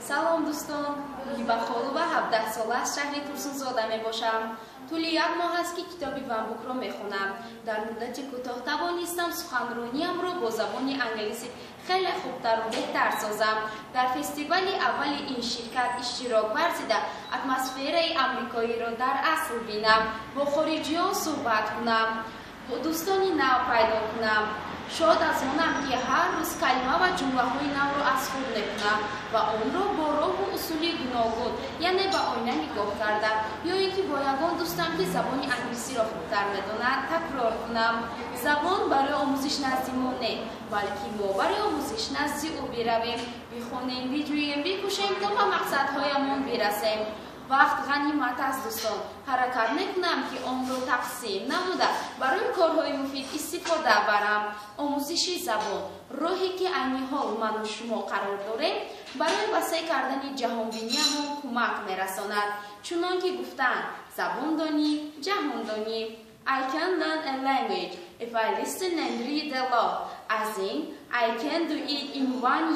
Салом, дӯстон! Муҳиба Холова, 17 сола, аз шаҳри Турсунзода мебошам. Тӯли як моҳ аст, ки китоби OneBook-ро мехонам. Дар муддати кӯтоҳ тавонистам суханрониямро бо забони англисӣ хеле хубтару беҳтар созам. Дар фестивали аввали ин ширкат иштирок варзида, атмосфераи амрикоиро дар асл бинам, бо хориҷиён суҳбат кунам, бо дӯстони нав пайдо кунам. Шод аз онам, ки ҳар рӯз калима ва ҷумлаҳои навро аз худ мекунам ва онро бо роҳу усули гуногун, яъне ба оина нигоҳ карда ё ин ки бо ягон дӯстам, ки забони англисиро хубтар медонад, такрор кунам. Забон барои омӯзиш назди мо не, балки мо барои омӯзиш назди ӯ биравем, бихонем, биҷӯем, бикӯшем, то ба мақсадҳоямон бирасем. Вақт ғанимат аст, дӯстон. Ҳаракат мекунам, ки онро тақсим намуда, барои корҳои муфид истифода барам. Омӯзиши забон, роҳе ки айни ҳол ману шумо қарор дорем, барои васеъ кардани ҷаҳонбиниямон кӯмак мерасонад. Чунон ки гуфтанд: «Забон донӣ, ҷаҳон донӣ». I can learn a language if I listen and read a lot. I think I can do it in one year.